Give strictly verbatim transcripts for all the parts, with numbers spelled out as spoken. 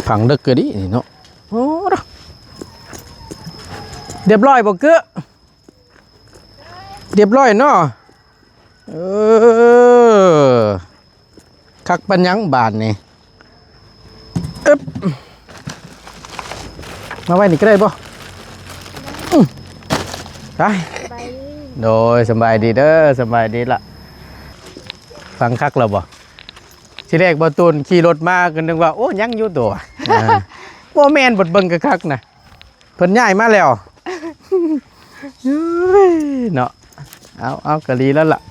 ผังเลิกเกินดินี่เนาะ โอ้ เรียบร้อยบ่เกือ เรียบร้อยเนาะ เออ คักปัญญังบาทนี่ อึ๊บ มาไว้นี่ก็ได้บ่ อืม ไป สบายดี โดย สบายดีเด้อ สบายดีละ ฟังคักแล้วบ่ ทีแรกบ่ตูนขี่รถมาก็นึกว่า โอ้ ยังอยู่ตัว อ่า บ่แม่น บดเบิ่งคักๆนะ เพิ่นย้ายมาแล้ว เฮ้ย เนาะ เอา เอา ก็ดีแล้วล่ะ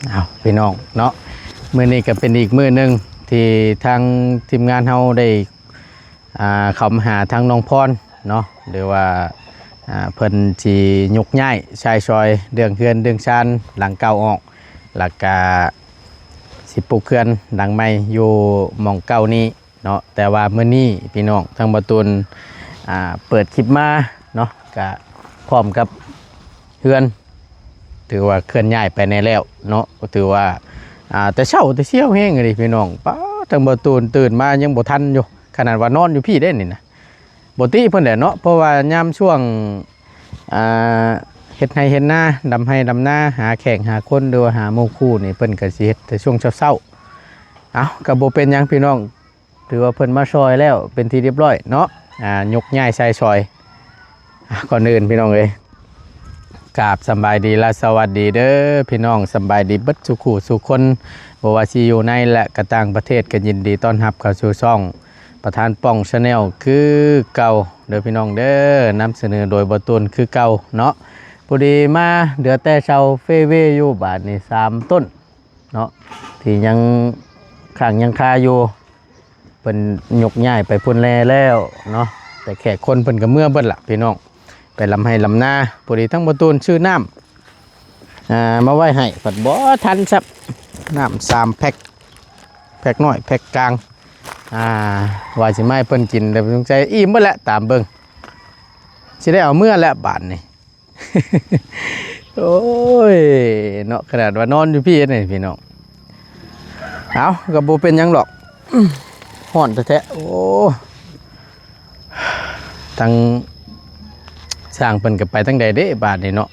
เอาพี่น้องเนาะ มื้อนี้ก็เป็นอีกมื้อหนึ่งที่ทางทีมงานเฮาได้ อ่า เข้ามาหาทางน้องพรเนาะ หรือว่า อ่า เพิ่นสิยกย้ายชายซอยเรื่องเฮือนเรื่องซานหลังเก่าออก แล้วก็สิปลูกเฮือนหลังใหม่อยู่หม่องเก่านี้ เนาะ แต่ว่ามื้อนี้พี่น้องทางบ่ตูน อ่า เปิดคลิปมาเนาะ ก็พร้อมกับเฮือน ถือว่าเคลื่อนย้ายไปแน่แล้วเนาะ ก็ถือว่า อ่า แต่เช้าแต่เสี้ยวแฮงเลยพี่น้อง ป๊าด ทางบ่ตูนตื่นมายังบ่ทันอยู่ ขนาดว่านอนอยู่พี้เด้นี่นะ บ่ติเพิ่นแหละเนาะ เพราะว่ายามช่วง อ่า เฮ็ดไร่เฮ็ดนา ดำไร่ดำนา หาแข้งหาคน หรือว่าหาหมู่คู่นี่ เพิ่นก็สิเฮ็ดแต่ช่วงเช้าๆ เอ้า ก็บ่เป็นหยังพี่น้อง ถือว่าเพิ่นมาซอยแล้วเป็นที่เรียบร้อยเนาะ อ่า ยกย้ายชายซอย อ่ะ ก่อนอื่นพี่น้องเอ้ย กราบสำบายดีและสวัสดีเด้อพี่น้อง สำบายดีเบิดสู่คู่สู่คน บ่ว่าสิอยู่ในและก็ต่างประเทศ ก็ยินดีต้อนรับเข้าสู่ช่องประธานป้อง Channel คือเก่าเด้อพี่น้องเด้อ นำเสนอโดยบ่ตูนคือเก่าเนาะ พอดีมาเหลือแต่เสาเฟเวอยู่บาดนี้สามต้น เนาะ ที่ยังค้างยังคาอยู่ เพิ่นยกย้ายไปพุ้นแลแล้วเนาะ แต่แขกคนเพิ่นก็เมือเบิดละพี่น้อง ไปลำไฮ่ลำนา พอดีทั้งบ่ตูนซื้อน้ำ อ่า มาไว้ให้ ผัดบ่ทันซับ น้ำสามแพ็ค แพ็คน้อย แพ็คกลาง อ่า ว่าสิมาให้เพิ่นกิน แต่สงสัยอิ่มเบิดละ ตามเบิ่ง สิได้เอาเมือแล้วบาดนี้ โอ้ย เนาะ ขนาดว่านอนอยู่พี้นี่พี่น้อง เอา ก็บ่เป็นหยังดอก ฮ้อนแท้ๆ โอ้ ทางช่างเพิ่นก็ไปทางใดเด้บาดนี้เนาะ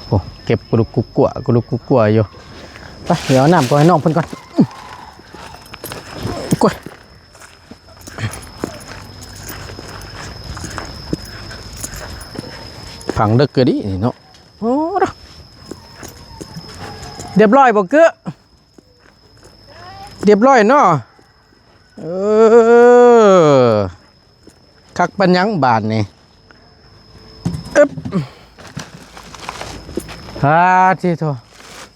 โอ้ เก็บกุลุกกุ๊กกัว กุลุกกุ๊กกัวอยู่ ไป เดี๋ยวเอาน้ำก่อนให้น้องเพิ่นก่อน กล้วย ผังเลิกเกินดินี่เนาะ โอ้ เรียบร้อยบ่เกือ เรียบร้อยเนาะ เออ คักปัญญังบาดนี่ อึ๊บ ฮา ที่โท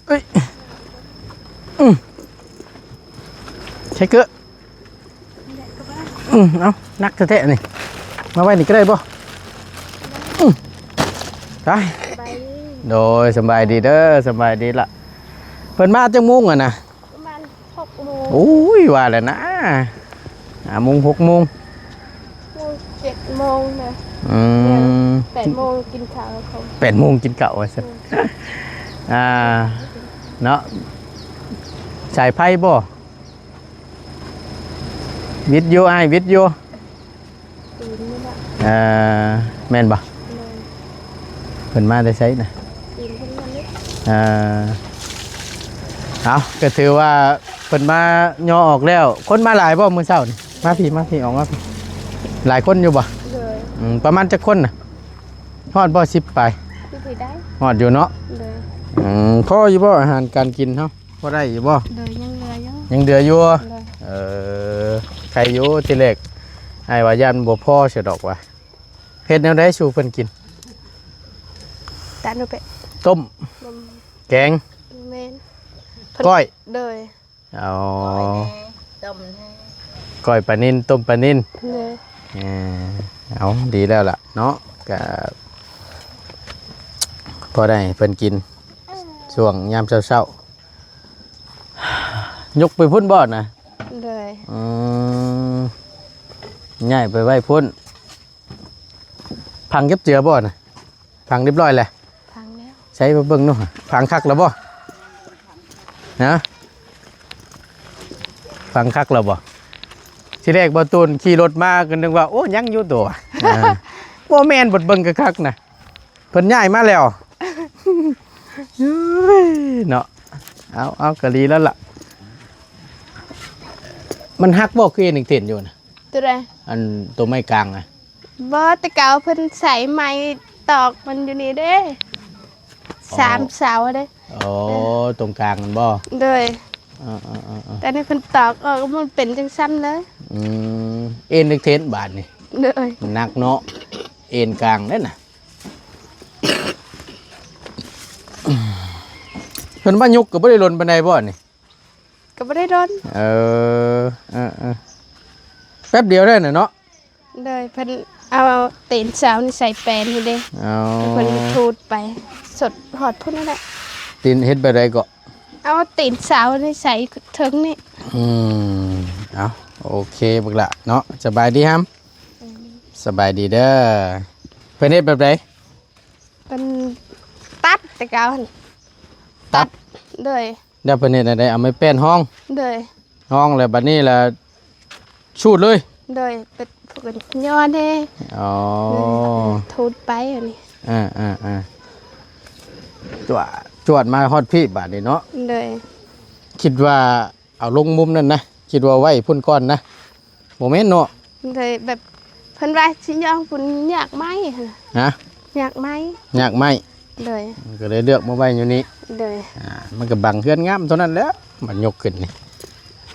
เอ้ย อืม ใช่เกอะ อืม เอา หนักแท้ๆ นี่ มาไว้นี่ก็ได้บ่ อืม ไป สบายดี โดย สำบายดีเด้อ สำบายดีละ เพิ่นมาจักโมงอะนะ ประมาณหกโมง โอ้ย ว่าแล้วนะ ห้าโมง หกโมง โมง เจ็ดโมงนะ อืม แปดโมงกินข้าวเขา แปดโมงกินข้าวว่าซั่น อืม อ่า เนาะ สายไฟบ่ วิทยุ อ้าย วิทยุ ปีนนี่แหละ เอ่อ แม่นบ่ แม่น เพิ่นมาแต่ไสนะ ปีนขึ้นมานี่ เอ่อ เอา ก็ถือว่าเพิ่นมาย่อออกแล้ว คนมาหลายบ่มื้อเช้านี่ มาพี้ มาพี้ ออกมาพี้ หลายคนอยู่บ่ เลย อืม ประมาณจักคนน่ะ ฮอดบ่ สิบปลาย คือไปได้ ฮอดอยู่เนาะ เลย อืม พออยู่บ่ อาหารการกินเฮา พอได้อยู่บ่ เลย ยังเหลืออยู่ ยังเหลืออยู่ เลย เออ ใครอยู่ทีแรก อ้ายว่าย่านบ่พอเสียดอกว่า เฮ็ดแนวใดสู่เพิ่นกิน ตาหนูไป ต้ม ต้ม แกง แม่น ก้อย เลย อ๋อ ก้อยแน่ ต้มแน่ ก้อยปลานิล ต้มปลานิล เลย เออ เอา ดีแล้วล่ะเนาะ ก็ พอได้เพิ่นกิน ช่วงยามเช้าๆ ยกไปพุ้นบ่นะ เลย อืม ย้ายไปไว้พุ้น พังจับเจือบ่นะ พังเรียบร้อยแล้ว พังแล้ว ใช้มาเบิ่งหน่อย พังคักแล้วบ่ นะ พังคักแล้วบ่ ทีแรกบ่ตูนขี่รถมาก็นึกว่า โอ้ ยังอยู่ตัว อ่า บ่แม่น บดเบิ่งคักๆ นะ เพิ่นย้ายมาแล้ว เฮ้ย เนาะ เอา เอา ก็ดีแล้วล่ะ มันหักบ่ คือเอ็นเอ็กเทนอยู่นะ ตัวใด อันตัวไม้กลางอะ บ่ แต่เก่าเพิ่นใส่ไม้ตอกมันอยู่นี่เด้ อ๋อ สามเสาเด้ อ๋อ ตรงกลางมันบ่ โดย อ่าๆๆๆ แต่นี่เพิ่นตอกออก มันเป็นจังซั่นเลย อืม เอ็นเอ็กเทนบาดนี่ โดย มันหนักเนาะ เอ็นกลางเด้น่ะ เพิ่นมายกก็บ่ได้หล่นปานใดบ่นี่ ก็บ่ได้โดน เออ เออ เออ แป๊บเดียวได้น่ะเนาะ โดยเพิ่นเอาตีนเสานี่ใส่แป้นนี่เด้ เอา แล้วเพิ่นก็ถูดไป สดฮอดพุ้นนั่นแหละ ตีนเฮ็ดแบบใดก็ เอาตีนเสานี่ใส่เทิงนี่ อืม เอา โอเค บักละเนาะ สบายดีฮัม อืม สบายดีเด้อ เพิ่นเฮ็ดแบบใด เพิ่นตัดแต่เก่าหั่น ตัด ตัด โดย แล้วเพิ่นเฮ็ดแนวใด เอาไม้แป้นห้อง โดย ห้องแล้วบัดนี้ล่ะ สูดเลย โดย เป็นพวกกันย่อแน่ อ๋อ โดย ถูดไปอันนี้ อ่าๆๆ จวด จวดมาฮอดพี้บาดนี้เนาะ โดย คิดว่าเอาลงมุมนั่นนะ คิดว่าไว้พุ้นก่อนนะ บ่แม่นเนาะ โดยแบบเพิ่นว่าสิย่องพุ้นยากไม้หั่นน่ะ ฮะ ยากไม้ ยากไม้ โดย ก็เลยเลือกมาไว้อยู่นี่ โดย อ่า มันก็บังเฮือนงามเท่านั้นแหละ มันยกขึ้นนี่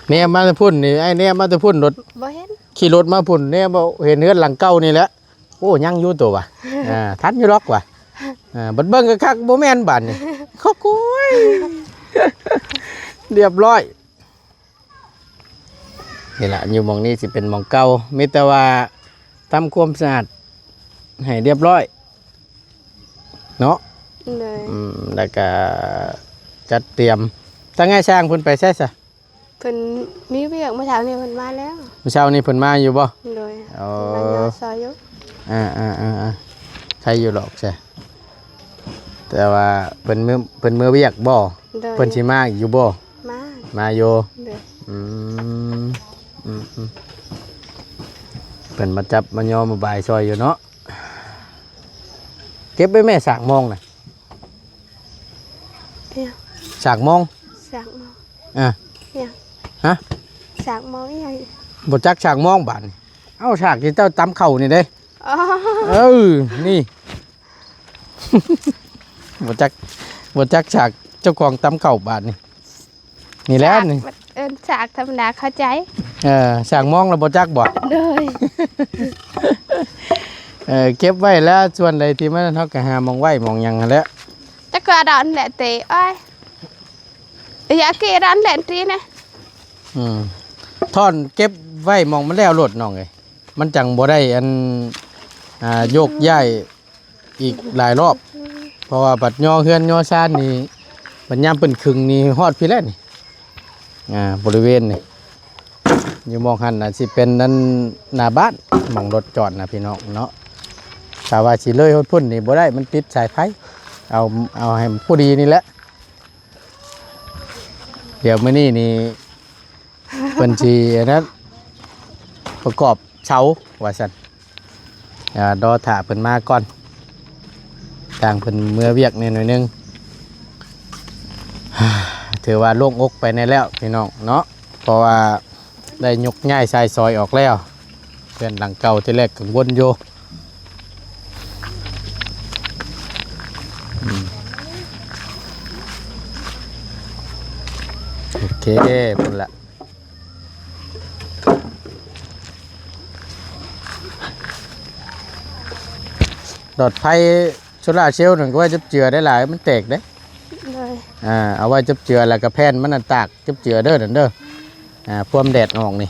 แนมมาแต่พุ้นนี่ ไอ้แนมมาแต่พุ้น รถ บ่เห็น ขี่รถมาพุ้น แนมบ่เห็นเฮือนหลังเก่านี่แหละ โอ้ ยังอยู่ตัววะ อ่า ทันอยู่หรอกวะ อ่า บัดเบิ่งคักๆ บ่แม่นบาดนี่ โอ้ย เรียบร้อย นี่ล่ะ อยู่หม่องนี้สิเป็นหม่องเก่า มีแต่ว่าทำความสะอาดให้เรียบร้อย เนาะ เลย อืม แล้วก็จัดเตรียม ถ้าไงช่างเพิ่นไปไสซะ เพิ่นมีเวียก มื้อเช้านี้เพิ่นมาแล้ว มื้อเช้านี้เพิ่นมาอยู่บ่ โดย อ๋อ เพิ่นมายอซอยอยู่ อ่าๆๆๆ ใครอยู่หรอกซะ แต่ว่าเพิ่นมื้อ เพิ่นมื้อเวียกบ่ โดย เพิ่นสิมาอีกอยู่บ่ มา มาอยู่ โดย อืม อืมๆ เพิ่นมาจับมายอมาบายซอยอยู่เนาะ เก็บไว้แม่สากมองน่ะ เนี่ย สากมอง สากมอง อ่ะ เนี่ย ฮะ สากมองอีหยัง บ่จักสากมองบาดนี่ เอ้า สากที่เจ้าตำข้าวนี่เด้ อ๋อ เออ นี่ บ่จัก บ่จักสากเจ้าของตำข้าวบาดนี่ นี่แหละ สาก นี่ มันเอิ้นสากธรรมดาเข้าใจ เออ สากมองแล้วบ่จักบ่ โดย เออ เก็บไว้แล้ว ส่วนใดที่มัน เฮาก็หาหม่องไว้หม่องหยังหั้นแหละ แต่ก็ดอนแหละเตะ โอ้ย อยากกินดอนแหละตีนะ อืม ท่อนเก็บไว้หม่องมันแล้วโลดน้องเอ้ย มันจั่งบ่ได้อัน อ่า โยกย้ายอีกหลายรอบ เพราะว่าบัดยอเฮือนยอซานนี่ บัดยามเพิ่นขึ้นนี่ฮอดพี้แหละนี่ อ่า บริเวณนี่ อยู่หม่องหั่นน่ะสิเป็นนั่นหน้าบ้าน หม่องรถจอดนะพี่น้องเนาะ ถ้าว่าสิเลยฮอดพุ้นนี่บ่ได้ มันติดสายไฟ เอา เอาให้มันพอดีนี่แหละ เดี๋ยวมื้อนี้นี่ เพิ่นสิอันนั้น ประกอบเสาว่าซั่น อ่า รอถ่าเพิ่นมาก่อน ต่างเพิ่นเมือเวียกแหน่หน่อยหนึ่ง ถือว่าโล่งอกไปแหน่แล้วพี่น้องเนาะ เพราะว่าได้ยกย้ายชายซอยออกแล้ว เฮือนหลังเก่าที่แรกกังวลอยู่ อืม โอเค พุ้นละ หลอดไฟโซลาร์เซลล์นั่นก็ไว้จับเจือได้หลาย มันแตกเด้ เลย อ่า เอาไว้จับเจือแล้วก็แผ่นมันน่ะตากจับเจือเด้อนั่นเด้อ อ่า พวมแดดออกนี่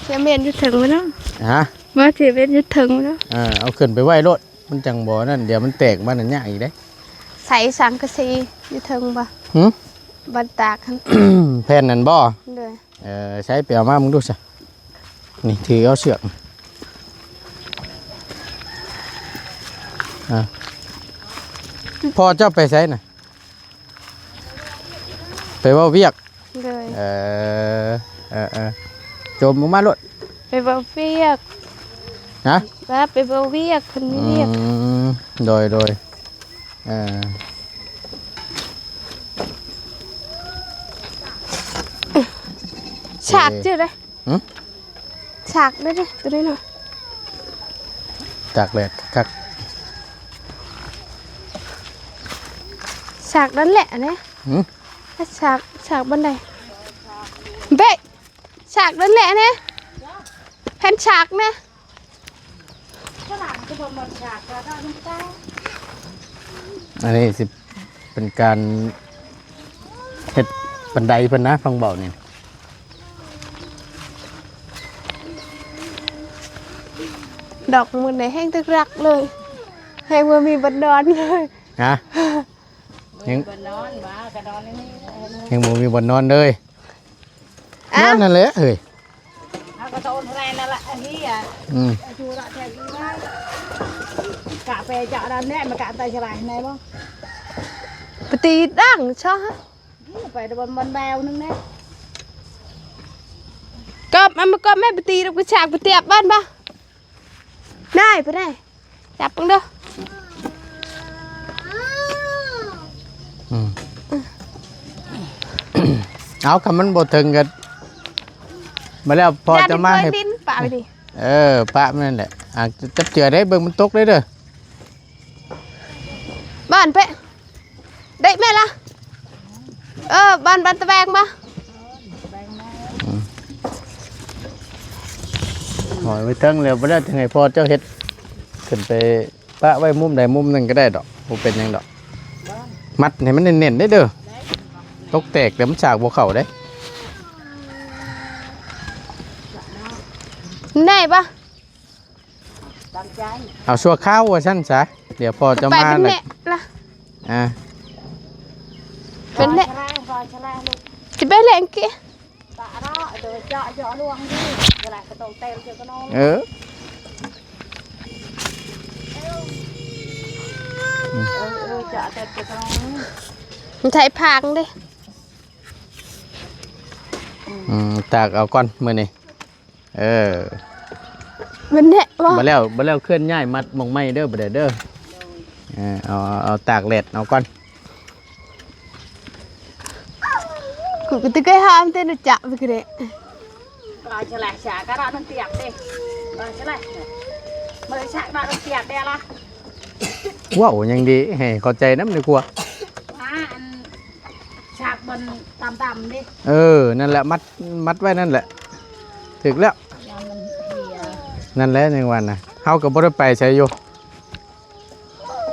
เสียเมนอยู่เถิงไหมเนาะ ฮะ ว่าเสียเมนอยู่เถิงไหมเนาะ อ่า เอาขึ้นไปไว้โลด มันจั่งบ่นั่น เดี๋ยวมันแตกมานั่นยากอีกเด้ ใส่สังกะสีอยู่เทิงบ่ หึ บ่อนตากหั่น แผ่นนั่นบ่ โดย เออ ใช้ไปเอามามึงดูซะ นี่ถือเอาเสือก อ่ะ พ่อเจ้าไปไสน่ะ ไปเว้าเวียก โดย เออ เออ เออ โจมลงมาโลด ไปเว้าเวียก ฮะ ว่าไปเว้าเวียก เพิ่นมีเวียก อืม โดย โดย เออ ฉากจื้อเลย หึ ฉากได้เด้อ ตัวนี้เนาะ ตากแดดคัก ฉากนั่นแหละนะ หึ ถ้าฉาก ฉากบันได เบ๊ะ ฉากนั่นแหละนะ แผ่นฉากนะ อันนี้สิเป็นการเฮ็ดบันไดเพิ่นนะ ฟังเบานี่ ดอกมันได้แห้งตึกรักเลย แห้งบ่มีบ่อนนอนเลย ฮะ ยัง บ่อนนอน บ่ากะนอนในนี้ ยังบ่มีบ่อนนอนเลย อ้าว นอนนั่นแหละเฮ้ย เฮากะโตนแรงนั่นแหละ อันนี้อ่ะ อืม เอาชูระแทนกินได้ กะไปเจาะด้านแน่ มากะไตฉลายในบ่ ไปตีดังชอ ไปแต่บน บนแบวนึงแน่ กอบ มันมากอบแม่ไปตีลูกกระชากไปเตียบบ้านปะ ได้ไปได้ จับมึงเด้อ อืม เอา คันมันบ่ถึงกัน มาแล้ว พอจะมาให้ ย่านดินปะไปดิ เออ ปะมันนั่นแหละ อ่ะ จับเจือได้ เบิ่งมันตกได้เด้อ บ้านเป๊ะ ได้แม่ละ เออ บ้าน บ้านตะแบงปะ อืม หอยไว้เทิงแล้ว บ่ได้จังไง พ่อเจ้าเฮ็ด ขึ้นไปปะไว้มุมใดมุมหนึ่งก็ได้ดอก บ่เป็นหยังดอก มัดให้มันแน่นๆได้เด้อ ตกแตกเดี๋ยวมันฉากบ่เข้าเด้ ได้ปะ ตามใจ เอาชั่วคราวว่าซั่นซะ เดี๋ยวพ่อจะ ไป มา เป็น แหละ แน่ละ อ่า เป็นแน่ รอชะลา รอชะลาลูก จะไปแหล่งกี้ ตะเนาะ เดี๋ยวเจาะเจาะลวงดิ เดี๋ยวหลายกระตงเต็มเจอกระนอง เออ เออ เออ เจาะเต็มเจอกระนอง มันใช้พางดิ อืม ตากเอาก่อนมื้อนี้ เออ มันแน่บ่ บ่แล้ว บ่แล้วเคลื่อนย้ายมัดหม่องใหม่เด้อ บ่ได้เด้อ เออ เอา เอา เอาตากแดดเอาก่อน กูก็ตึกให้ห้ามเต้นจะไปกระเดะ รอชะลา ชากะรอนั่นเตียบดิ รอชะลา เมื่อชากะรอนั่นเตียบเด้อละ ว้าว ยังดี ให้เข้าใจนำดีกว่า อ่า อัน ฉากบนต่ำๆดิ เออ นั่นแหละ มัด มัดไว้นั่นแหละ ถึกแล้ว ยามมันเหี่ย นั่นแหละ ยังว่านะ เฮาก็บ่ได้ไปไสอยู่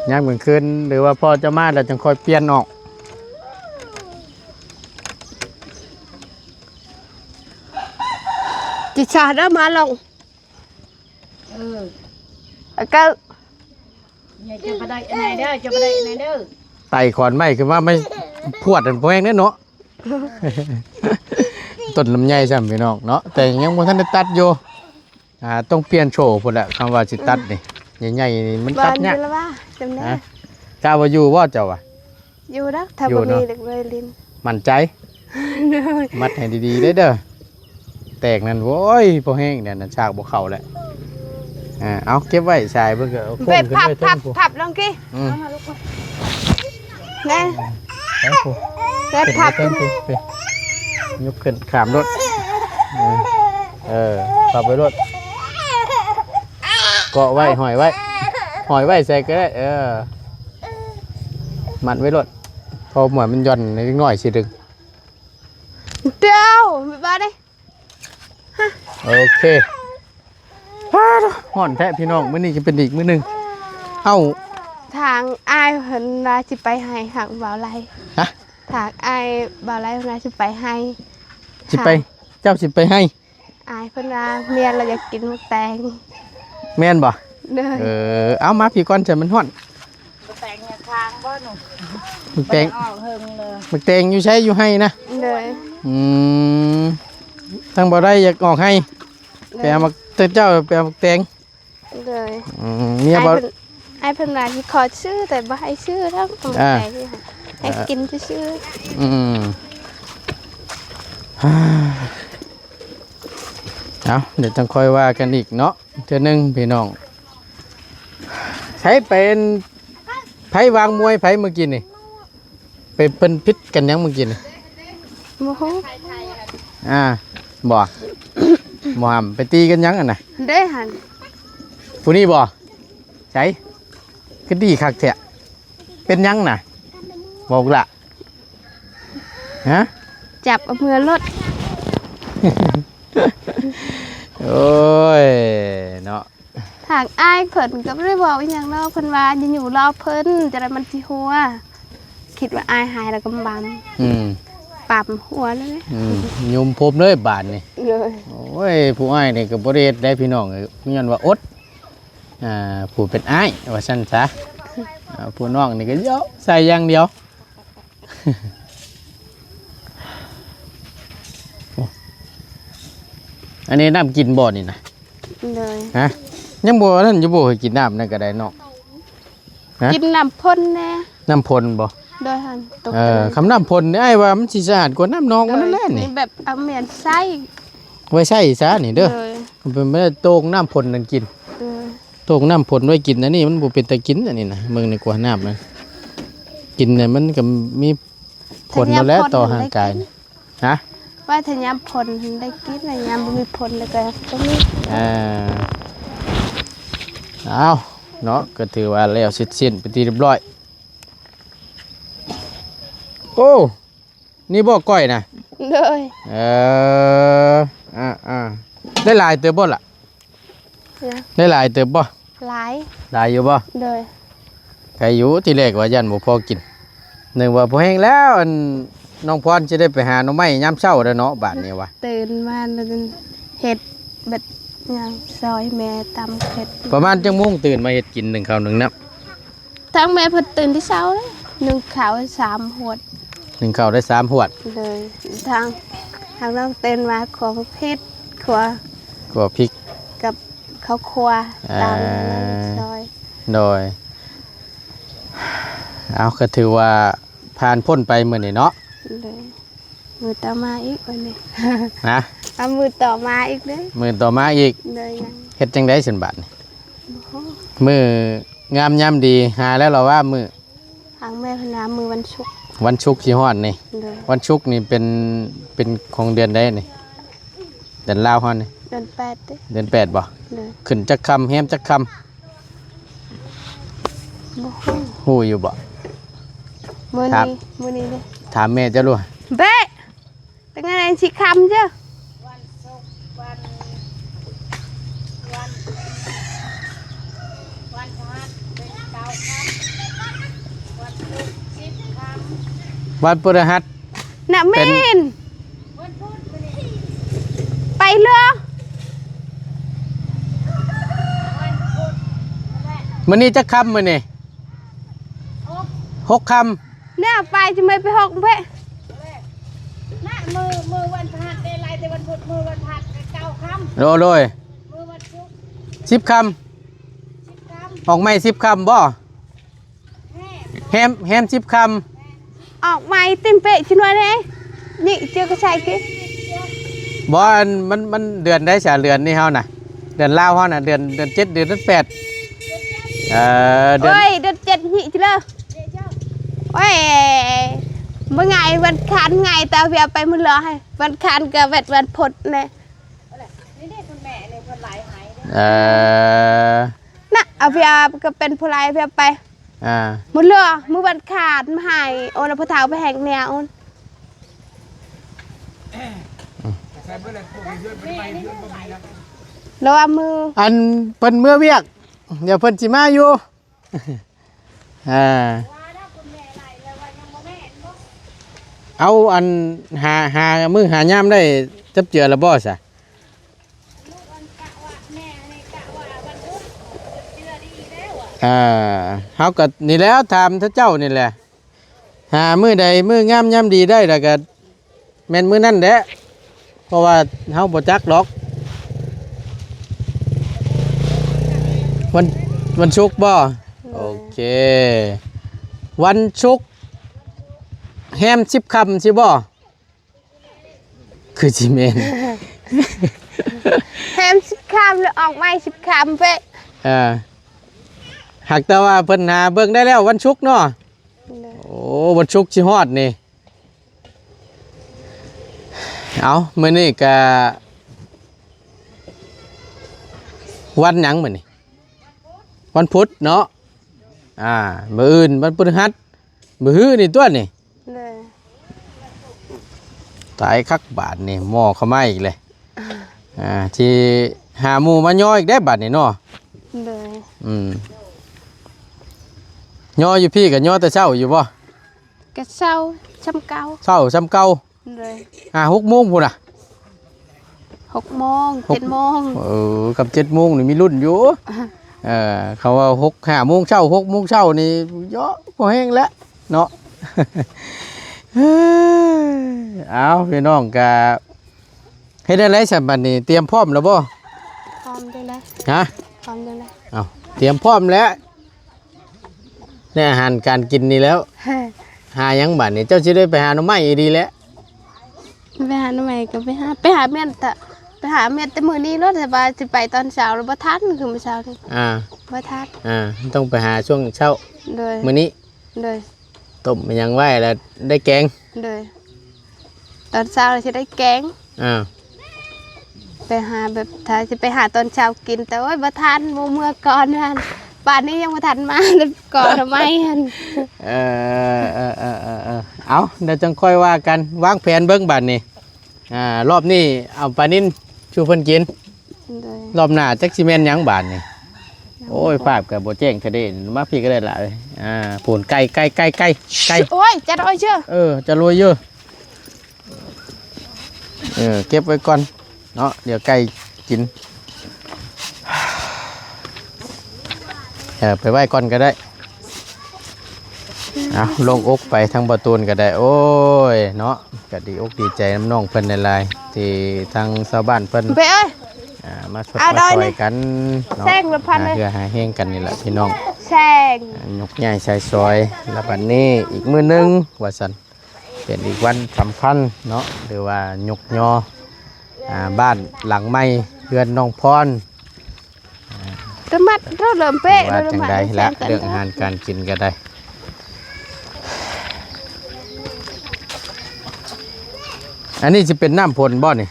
ยามกลางคืน หรือว่าพ่อเจ้ามาแล้วจังค่อยเปลี่ยนออก จิตชาเด้อ มาลอง เออ แล้วก็ อย่าจะไปได้ไหนเด้อ จะไปได้ไหนเด้อ ไต่ขอนไม้ขึ้นมา ไม่พวดอันพวกแห้งเด้อเนาะ ต้นลำไยซ้ำพี่น้องเนาะ แต่ยังบ่ทันได้ตัดอยู่ อ่า ต้องเปลี่ยนโชว์พุ้นแหละ คำว่าสิตัดนี่ ใหญ่ๆนี่มันตัดยาก บ้านอยู่ละว่า จำได้ ฮะ กล้าว่าอยู่บ่เจ้าว่ะ อยู่ดอก ถ้า อยู่ บ่มี เนาะ เด็กวัยรุ่น มั่นใจ มัดให้ดีๆเด้อเด้อ แตกนั่น โว้ย พอแห้งเนี่ยนะ ฉากบ่เข้าแหละ อ่า เอาเก็บไว้ สายเบิ่งก็เอาโค้ง เว็บ ขึ้น พับ ไว้เทิง พับ พุ้น พับลงกี้ อืม แน่ ไปพุ้น เว็บ พับ ขึ้นไปเทิงพุ้น ไป ยกขึ้น ข้ามรถ เออ เออ พับไว้รถ เกาะไว้ ห้อยไว้ ห้อยไว้ใส่ก็ได้ เออ มัดไว้รถ พอหมวยมันหย่อนนิดหน่อยสิดึง เดี๋ยว บ๊ายบายเด้ โอเค ว้าด ฮ้อนแท้พี่น้อง มื้อนี้ก็เป็นอีกมื้อหนึ่ง เอ้า ทางอ้ายเพิ่นว่าสิไปให้ทางบ่าวไล ฮะ ทางอ้ายบ่าวไลเพิ่นว่าสิไปให้ สิไป ทาง เจ้าสิไปให้ อ้ายเพิ่นว่าเมียเราอยากกินหมากแตง แม่นบ่ เด้อ เออ เอามาพี่ก่อน ฉันมันฮ้อน บ่แต่งเนี่ย หมากแตง ออกเฮิงเลย หมากแตงอยู่ไส อยู่ไฮ่นะ โดย อืม ทางบ่ได้อยากออกไฮ่ โดย ไปเอาหมาก เจ้าไปเอาหมากแตง โดย อืม เมียบ่ อ้ายเพิ่น อ้ายเพิ่นว่าสิขอซื้อ แต่บ่ให้ซื้อแล้ว หมากแตง อ่า นี่ค่ะ ให้กินซื่อๆ อืม เอา เดี๋ยวจั่งค่อยว่ากันอีกเนาะ เทื่อหนึ่งพี่น้อง ใช้เป็น ไผวางมวยไผเมื่อกี้นี่ ไปเพิ่นผิดกันหยังเมื่อกี้นี่ บ่ฮู้ อ่า บ่ บ่ห้ามไปตีกันหยังอะนะ ได้หั่น ผู้นี้บ่ ใส คือดีคักแท้ เป็นหยังน่ะ บอกละ ฮะ จับเอาเมือรถ โอ้ย เนาะ ทางอ้ายเพิ่นก็บ่ได้เว้าอีหยังเนาะ เพิ่นว่าอย่าอยู่รอเพิ่น จะได้มันสิหัว คิดว่าอ้ายหายแล้วก็บำ อืม ปั๊มหัวเลย อืม ยุมผมเลยบาดนี่ เลย โอ้ย ผู้อ้ายนี่ก็บ่ได้เฮ็ดได้พี่น้องเอ้ย ย้อนว่าอด อ่า ผู้เป็นอ้ายว่าซั่นซะ อ่า ผู้น้องนี่ก็เยาะใส่อย่างเดียว อันนี้น้ำกินบ่นี่นะ เลย ฮะ ยังบ่นั่นอยู่บ่ ให้กินน้ำนั่นก็ได้เนาะ ฮะ กินน้ำพ่นแน่ น้ำพ่นบ่ โดยหั่น ตก เออ ใจ คำน้ำพ่นนี่อ้ายว่ามันสิสะอาดกว่าน้ำหนองมันนั่นแหละนี่ นี่แบบเอาแม่นใส่ ไว้ใส่ซะนี่เด้อ โดย มันเป็นไม่ได้โตกน้ำพ่นนั่นกิน โดย โตกน้ำพ่นไว้กิน อันนี้มันบ่เป็นตากิน อันนี้นะ เบิ่งในกว่าน้ำนะ กินเนี่ยมันก็มีผลอยู่แล้วต่อร่างกาย ฮะ ว่าถ้ายามพ่นได้กิน ยามบ่มีพ่นแล้วก็บ่มี อ่า เอาเนาะ ก็ถือว่าแล้วเสร็จสิ้นไปนที่เรียบร้อย โอ้ นี่บ่ก้อยนะ เลย เออ อ่า อ่า ได้หลายเติบบ่ล่ะ นะ ได้หลายเติบบ่ หลาย หลายอยู่บ่ เลย ใครอยู่ ทีแรกว่าย่านบ่พอกิน นึกว่าพอแห้งแล้ว อันน้องพรสิได้ไปหาหน่อไม้ยามเช้าแล้วเนาะ บาดนี้วะ ตื่นมาแล้วเฮ็ดแบบหยัง ซอยแม่ตำเฮ็ด ประมาณจักโมงตื่นมาเฮ็ดกินหนึ่งข้าวหนึ่งน้ำ ทางแม่เพิ่นตื่นแต่เช้าเลย นึ่งข้าวสามหวด นึ่งข้าวได้สามหวด เลย ทาง ทางน้องตื่นมาขั่วผักเผ็ด ขั่ว ขั่วพริก กับข้าวคั่ว อ่า ตำซอย โดย เอา ก็ถือว่าผ่านพ้นไปมื้อนี้เนาะ เลย มื้อต่อมาอีกวันนี้ ฮะ เอามื้อต่อมาอีกเด้อ มื้อต่อมาอีก เลยยัง เฮ็ดจั่งใด๋ซั่นบาดนี้ บ่ฮู้ มื้องามยามดี หาแล้วเหรอว่ามื้อ ทางแม่เพิ่นว่ามื้อวันศุกร์ วันศุกร์สิฮอดนี่ เลย วันศุกร์นี่เป็น เป็นของเดือนใด๋นี่ เดือนลาวเฮานี่ เดือนแปดเด้อ เดือนแปดบ่ เลย ขึ้นจักค่ำ แฮมจักค่ำ บ่ฮู้ ฮู้อยู่บ่ มื้อ ถาม นี้ มื้อนี้เด้อ ถามแม่เจ้าดู เบ้ เป็นไงสิค่ำเจ้า วันศุกร์ วัน วัน วันพฤหัสเป็นเก้าค่ำ วันศุกร์สิบค่ำ วันพฤหัส น่ะ เป็น แม่น วันพุธมื้อนี้ ไปเลย วันพุธนั่นแหละ มื้อนี้จักค่ำมื้อนี้ หก หกค่ำ เนี่ย ไปจะไม่ไปหกเบ้ น่ะ มื้อ มื้อวันพฤหัสได้หลายแต่วันพุธ มื้อวันพฤหัสได้เก้าค่ำ โดย โดย มื้อวันศุกร์ สิบค่ำ สิบค่ำ ออกใหม่สิบค่ำบ่ แฮม แฮมสิบค่ำ ออกใหม่ติ่มเปะชินวนเอ้ย นี่เจอกระชายกิน บ่ อัน มัน มันเดือนใด๋ซะ เดือนนี้เฮาน่ะ เดือนลาวเฮาน่ะ เดือน เดือนเจ็ด เดือนแปด เอ่อ เดือน โอ้ย เดือนเจ็ดนี่จิเลย โอ้ย บ่ง่ายวันคานง่าย แต่เวียไปมื้อลอให้ วันคานก็เว็ดวันพุธแน่ นี่เด้คุณแม่เนี่ยเพิ่นหลายหายเด้ เอ่อ น่ะ เอาเวียก็เป็นผู้หลายเวียไป อ่า มื้อลอมื้อวันคานมาให้ โอนเอาพ่อเฒ่าไปแหกแนวโอน แล้วว่ามื้อ อันเพิ่นเมือเวียก เดี๋ยวเพิ่นสิมาอยู่ อ่า เอาอันหา หามื้อหายามได้จับเจือแล้วบ่ซะ อ่า เฮาก็นี่แหล้วถามเจ้านี่แหละ หามื้อใดมื้องามยามดีได้แล้วก็แม่นมื้อนั้นแหละ เพราะว่าเฮาบ่จักดอก วัน วันศุกร์บ่ โอเค วันศุกร์แฮมสิบค่ำสิบ่ คือสิแม่น แฮมสิบค่ำแล้วออกใหม่สิบค่ำเป๊ะ อ่า หากแต่ว่าเพิ่นหาเบิ่งได้แล้ววันศุกร์เนาะ โอ้ วันศุกร์สิฮอดนี่ เอา มื้อนี้ก็วันหยังมื้อนี้ วันพุธเนาะ อ่า มื้ออื่นวันพฤหัส มื้อฮื้อนี่ตัวนี่ เลย ตายคักบาดนี่ หม้อเข้ามาอีกเลย อ่า ที่หาหมู่มาย่ออีกได้บาดนี่เนาะ เลย อืม ย่ออยู่พี่ก็ย่อแต่เช้าอยู่บ่ ก็เช้าส่ำเก่า เช้าส่ำเก่า เลย อ่า หกโมงพุ้นน่ะ หกโมง หก เจ็ดโมง เออ กับเจ็ดโมงนี่มีลุ้นอยู่ อ่า เออ เขาว่าหก ห้าโมงเช้า หกโมงเช้านี่เยอะพอแฮงแล้วเนาะ เอา พี่น้องก็เฮ็ดจั่งใด๋ซะบัดนี้ เตรียมพร้อมแล้วบ่ พร้อมจั่งใด๋ ฮะ พร้อมจั่งใด๋ เอา เตรียมพร้อมแล้ว ในอาหารการกินนี่แล้ว หาหยังบาดนี้ เจ้าสิได้ไปหาหน่อไม้อีกดีแล้ว ไปหาหน่อไม้ก็ไปหา ไปหาเมียนแต่ ไปหาเมียนแต่มื้อนี้โลด แต่ว่าสิไปตอนเช้าแล้วบ่ทัน คือมื้อเช้านี่ อ่า บ่ทัน อ่า ต้องไปหาช่วงเช้า โดย มื้อนี้ โดย ต้มหยังไว้แล้วได้แกง โดย ตอนเช้าสิได้แกง อ่า ไปหาแบบ ถ้าสิไปหาตอนเช้ากิน แต่โอ๊ย บ่ทัน หมู่เมือก่อนหั่น ป่านนี้ยังบ่ทันมาเลย ก่อนทำไมหั่น เออ เออ เออ เออ เออ เอา เดี๋ยวจั่งค่อยว่ากัน วางแผนเบิ่งบาดนี้ อ่า รอบนี้เอาปลานิลสู่เพิ่นกิน โดย รอบหน้าจักสิแม่นหยังบาดนี้ โอ้ย ภาพก็บ่แจ้งแท้เด้ มาพี้ก็ได้ล่ะ เอ้ย อ่า พู้น ไก่ ไก่ ไก่ ไก่ ไก่ โอ้ย จัดอ้อยเชื่อ เออ จะรวยอยู่ เออ เก็บไว้ก่อนเนาะ เดี๋ยวไก่กิน เออ ไปไว้ก่อนก็ได้ เอา โล่งอกไปทางบ่าวตูนก็ได้ โอ้ย เนาะ ก็ดีอกดีใจนำน้องเพิ่นหลายๆ ที่ทางชาวบ้านเพิ่น เบ้ย อ่า มาช่วย เอา มา ดอย ช่วย นี่ กันเนาะ แซงละพันเลย หาเฮือหาแฮงกันนี่แหละพี่น้อง แซง อ่า ยกย้ายใส่ซอย แล้วบัดนี้อีกมื้อหนึ่งว่าซั่น เป็นอีกวันสำคัญเนาะ หรือว่ายกยอ อ่า บ้านหลังใหม่ เฮือนน้องพร ระมัดระเริ่มเป๊ะ ว่าจั่งใด๋ละ เรื่องอาหารการกินก็ได้ อันนี้สิเป็นน้ำฝนบ่นี่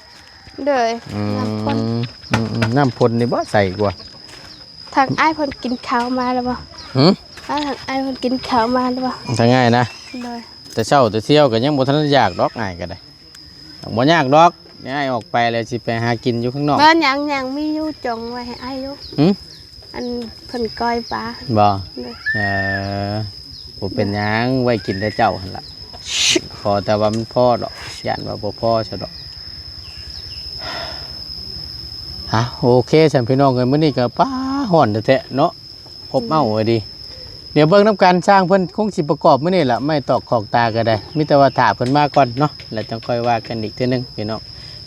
โดย อืม น้ำฝน อืม อืม น้ำฝนนี่บ่ใส่กว่า ทางอ้ายเพิ่นกินข้าวมาแล้วบ่ หือ อ้าย ทางอ้ายเพิ่นกินข้าวมาแล้วบ่ ทางอ้ายนะ โดย แต่เช้าแต่เที่ยวก็ยังบ่ทันอยากดอก อ้ายก็ได้ บ่ยากดอก อ้ายออกไปแล้วสิไปหากินอยู่ข้างนอก บ่ ยัง ยังมีอยู่ จองไว้ให้อ้ายอยู่ หือ อันเพิ่นก้อยปลา บ่ โดย เออ บ่เป็นหยัง ไว้กินแต่เจ้าหั่นล่ะ ขอแต่ว่ามันพอดอก ย้านว่าบ่พอซะดอก ฮะ โอเค ซั่นพี่น้องเอ้ย มื้อนี้ก็ ป๊า ฮ้อนแท้ๆ เนาะ อบอ้าวไว้ดี เดี๋ยวเบิ่งนำกัน ช่างเพิ่นคงสิประกอบมื้อนี้ล่ะ ไม้ตอกขอบตาก็ได้ มีแต่ว่าถ้าเพิ่นมาก่อนเนาะ แล้วจั่งค่อยว่ากันอีกเทื่อหนึ่งพี่น้อง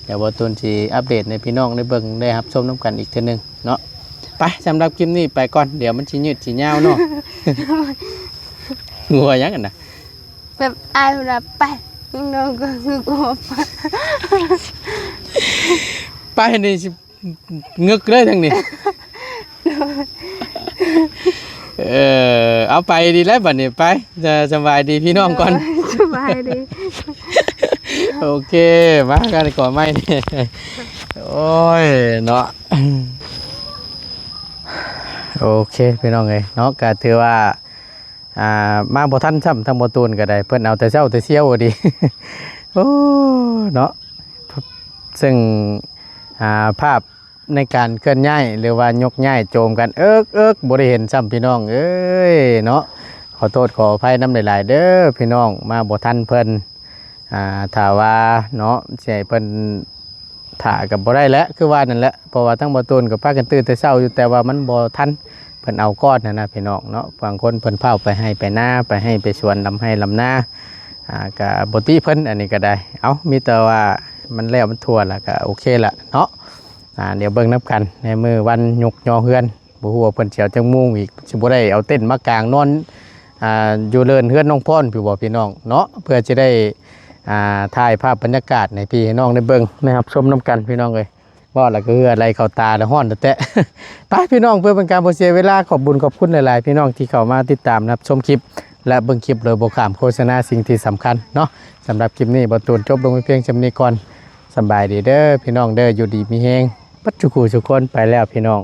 เดี๋ยวบ่าวตูนสิอัปเดตให้พี่น้องได้เบิ่งได้รับชมนำกันอีกเทื่อหนึ่งเนาะ ไป สำหรับคลิปนี้ไปก่อน เดี๋ยวมันสิยืดสิยาวเนาะ งัวหยังหั่นน่ะ แบบอ้ายเวลาไป น้องก็คือกูไป ไปนี่สิ งึกเลยทางนี้ เออ เอาไปดีแล้วบัดนี้ ไป จะสบายดีพี่น้องก่อน สบายดี โอเค มากันก่อนไหมนี่ โอ้ย เนาะ โอเค พี่น้องเอ้ย เนาะ ก็ถือว่า อ่า มาบ่ทันซ้ำ ทางบ่าวตูนก็ได้ เพิ่นเอาแต่เช้าแต่เซี่ยวดี โอ้ เนาะ ซึ่ง อ่า ภาพในการเคลื่อนย้าย หรือว่ายกย้ายโจมกัน เอิกเอิก บ่ได้เห็นซ้ำพี่น้องเอ้ย เนาะ ขอโทษขออภัยนำหลายๆ เด้อพี่น้อง มาบ่ทันเพิ่น อ่า ถ้าว่าเนาะ สิให้เพิ่นถ่าก็บ่ได้แหละ คือว่านั่นแหละ เพราะว่าทางบ่าวตูนก็พากันตื่นแต่เช้าอยู่ แต่ว่ามันบ่ทัน เพิ่นเอาก่อนหั้นนะพี่น้องเนาะ บางคนเพิ่นพาไปไฮ่ไปนา ไปไฮ่ไปสวน ลำไฮ่ลำนา อ่า ก็บ่ติเพิ่น อันนี้ก็ได้ เอ้า มีแต่ว่ามันแล้วมันทั่วแล้วก็โอเคละเนาะ อ่า เดี๋ยวเบิ่งนำกันในมื้อวันยกยอเฮือน บ่ฮู้ว่าเพิ่นสิเอาจักโมงอีก สิบ่ได้เอาเต็นท์มากางนอน อ่า อยู่เลินเฮือนน้องพรพู้นบ่พี่น้องเนาะ เพื่อสิได้ อ่า ถ่ายภาพบรรยากาศให้พี่ให้น้องได้เบิ่ง ได้รับชมนำกันพี่น้องเอ้ย เว้าแล้วก็เหงื่อไหลเข้าตาแล้ว ร้อนแต๊ๆ ไปพี่น้อง เพื่อเป็นการบ่เสียเวลา ขอบบุญขอบคุณหลายๆ พี่น้องที่เข้ามาติดตามรับชมคลิป และเบิ่งคลิปโดยบ่ข้ามโฆษณา สิ่งที่สำคัญเนาะ สำหรับคลิปนี้บ่าวตูนจบลงไปเพียงส่ำนี้ก่อน สำบายดีเด้อพี่น้องเด้อ อยู่ดีมีแฮงเบิดสุขูสุคน ไปแล้วพี่น้อง